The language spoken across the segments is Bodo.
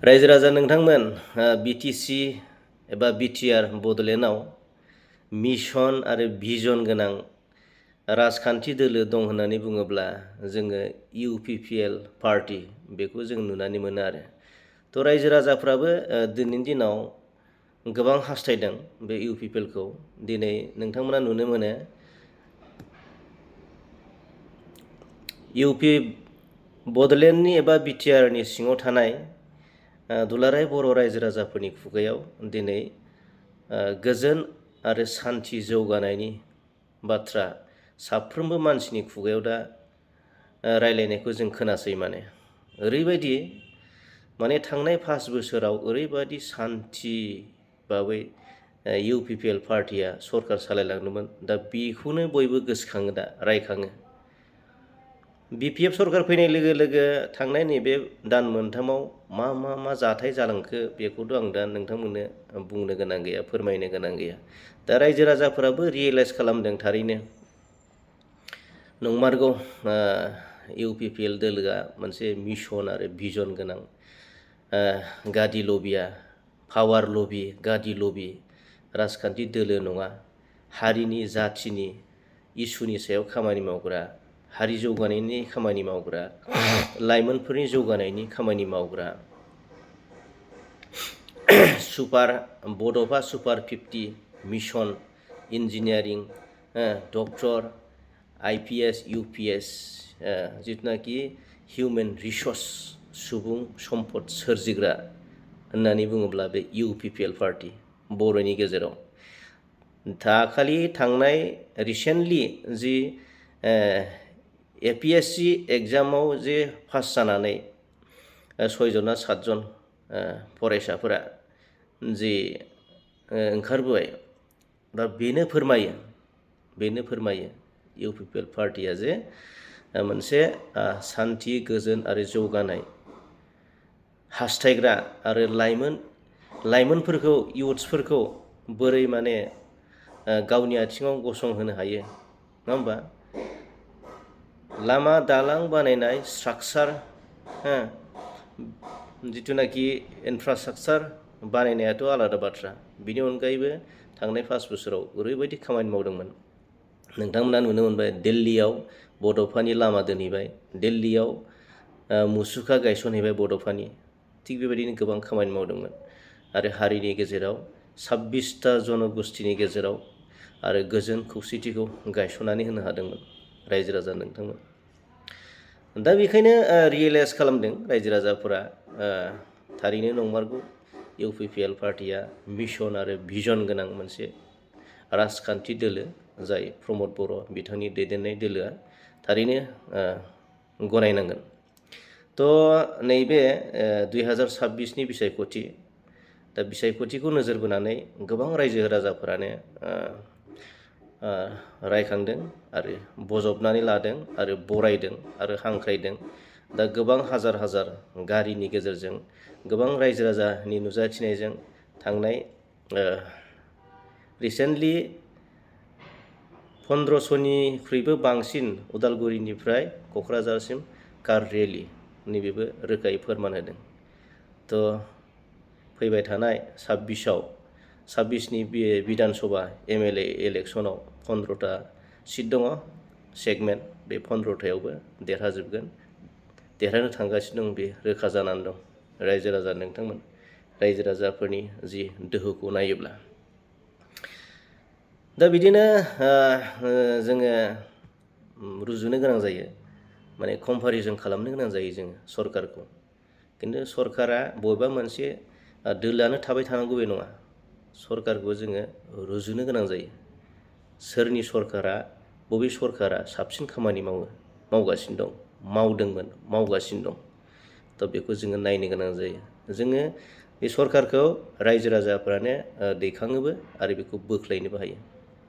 रायजो राजा नोंथांमोन बिटिसि एबा बिटिआर बड'लेण्डआव मिशन आरो भिजन गोनां राजखान्थि दोलो दं होननानै बुङोब्ला जोङो इउपिपिएल पार्टी बेखौ जों नुनानै मोनो आरो। थ' रायजो राजाफ्राबो दिनैनि दिनाव गोबां हास्थायदों बे इउपिपिएलखौ। दिनै नोंथांमोना नुनो मोनो इउपि बड'लेण्डनि एबा बिटिआरनि सिङाव थानाय दुलाराय बर' रायजो राजाफोरनि खुगायाव दिनै गोजोन आरो सान्थि जौगानायनि बाथ्रा साफ्रोमबो मानसिनि खुगायाव दा रायलायनायखौ जों खोनासै ओरैबायदि थांनाय 5 बोसोराव ओरैबायदि सान्थि बाबै इउपिपिएल पार्टिया सरकार सालायलांदोंमोन। दा बेखौनो बयबो गोसोखाङो, दा रायखाङो। बिपिएफ सरकार फैनाय लोगो लोगो थांनाय नैबे दान मोनथामाव मा जाथाय जालांखो बेखौथ' आं दा नोंथांमोननो बुंनो गोनां गैया, फोरमायनो गोनां गैया। दा रायजो राजाफोराबो रियेलाइज खालामदों, थारैनो नंमारगौ इउपिपिएल दोलोआ मोनसे मिशन आरो भिजन गोनां गादि लबिया पावार लबि, गादि लबि राजखान्थि दोलो नङा। हारिनि जाथिनि इसुनि सायाव खामानि मावग्रा, हारि जौगानायनि खामानि मावग्रा, लाइमोनफोरनि जौगानायनि खामानि मावग्रा Bodofa super 50 mission engineering, doctor, IPS UPS जिथुनाखि हिउमेन रिसर्स सुबुं सम्पद सोरजिग्रा होननानै बुङोब्ला बे इउपिपिएल पार्टी बर'नि गेजेराव दाखालि थांनाय रिसेन्टलि जि एपिएससि एग्जामाव जे पास जानानै 6 जना 7 जन फरायसाफोरा जि ओंखारबोबाय, दा बेनो फोरमायो इउपिपिएल पार्टिया जे मोनसे सान्थि गोजोन आरो जौगानाय हास्थायग्रा आरो लाइमोनफोरखौ इयुथ्सफोरखौ बोरै गावनि आथिङाव गसंहोनो हायो, नङा होमबा? लामा दालां बानायनाय स्ट्राक्चार, जिथुनाखि इनफ्रास्ट्राक्चार बानायनायाथ' आलादा बाथ्रा। बिनि अनगायैबो थांनाय 5 बोसोराव ओरैबायदि खामानि मावदोंमोन। नोंथांमोना नुनो मोनबाय दिल्लीयाव बड'फानि लामा दोनहैबाय, दिल्लीयाव मुसुखा गायसनहैबाय बड'फानि। थिग बेबायदिनो गोबां खामानि मावदोंमोन आरो हारिनि गेजेराव 26टा जनगोष्ठीनि गेजेराव आरो गोजोन खौसेथिखौ गायसननानै होनो हादोंमोन रायजो राजा नोंथांमोन। दा बेखायनो रियेलाइज खालामदों रायजो राजाफोरा, थारैनो नंमारगौ इउपिपिएल पार्टिया मिशन आरो भिजन गोनां मोनसे राजखान्थि दोलो, जाय प्रमद बर' बिथांनि दैदेननाय दोलोआ थारैनो गनायनांगोन। थ' नैबे 2026नि बिसायख'थि, दा बिसायख'थिखौ नोजोर बोनानै गोबां रायजो राजाफोरानो रायखांदों आरो बजबनानै लादों आरो बरायदों आरो हांख्रायदों। दा गोबां हाजार गारिनि गेजेरजों गोबां रायजो राजानि नुजाथिनायजों थांनाय रिसेन्टलि 1500निख्रुइबो बांसिन उदालगुरिनिफ्राय क'क्राझारसिम कार रेलि, नैबेबो रोखायै फोरमान होदों। थ' फैबाय थानाय 26नि बिधान सभा एमएलए इलेक्सनाव 15टा सिट दङ सेगमेन्ट, बे 15टायावबो देरहाजोबगोन, देरहानो थांगासिनो दं, बे रोखा जानानै दं। रायजो राजा नोंथांमोन, रायजो राजाफोरनि जि दोहोखौ नायोब्ला, दा बिदिनो जोङो रुजुनो गोनां जायो, कम्पेरिजन खालामनो गोनां जायो जोङो सरकारखौ। खिन्थु सरकारा बबेबा मोनसे दोलोआनो थाबाय थानांगौ बे नङा। सरकारखौ जोङो रुजुनो गोनां जायो। सोरनि सरकारा, बबे सरकारा साबसिन खामानि मावगासिनो दं, मावदोंमोन, मावगासिनो दं। थ' बेखौ जोङो नायनो गोनां जायो। जोङो बे सरकारखौ रायजो राजाफ्रानो दैखाङोबो आरो बेखौ बोख्लायनोबो हायो।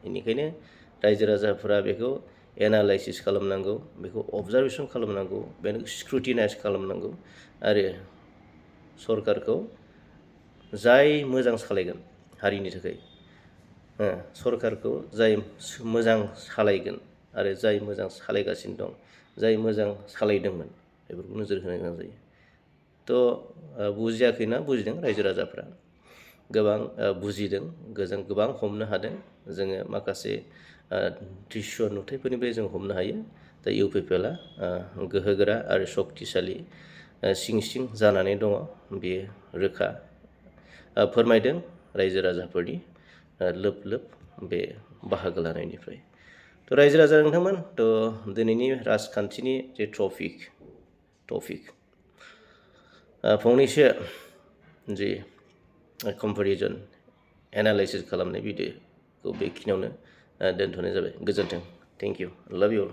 बेनिखायनो रायजो राजाफोरा बेखौ एनालाइसिस खालामनांगौ, बेखौ अबजारभेसन खालामनांगौ, बेखौ स्क्रुटिनाइज खालामनांगौ आरो सरकारखौ जाय मोजां सालायगोन हारिनि थाखाय, सरकारखौ जाय मोजां सालायगोन आरो जाय मोजां सालायगासिनो दं, जाय मोजां सालायदोंमोन, बेफोरखौ नोजोर होनो गोनां जायो। बुजियाखैना बुजिदों रायजो राजाफ्रा गोबां बुजिदों गोबां हमनो हादों जोङो माखासे दृश्य नुथायफोरनिफ्राय जों हमनो हायो दा UPPLआ गोहोगोरा आरो सक्तिशालि सिं सिं जानानै दङ बेयो रोखा फोरमायदों रायजो राजाफोरनि लोब लोब बे बाहागो लानायनिफ्राय रायजो राजा नोंथांमोन दिनैनि राजखान्थिनि जे टपिक फंनैसो जि कम्पेरिजन एनालाइसिस खालामनाय भिडिअखौ बेखिनियावनो दोनथ'नाय जाबाय गोजोन्थों थेंक इउ लाभ इउ अल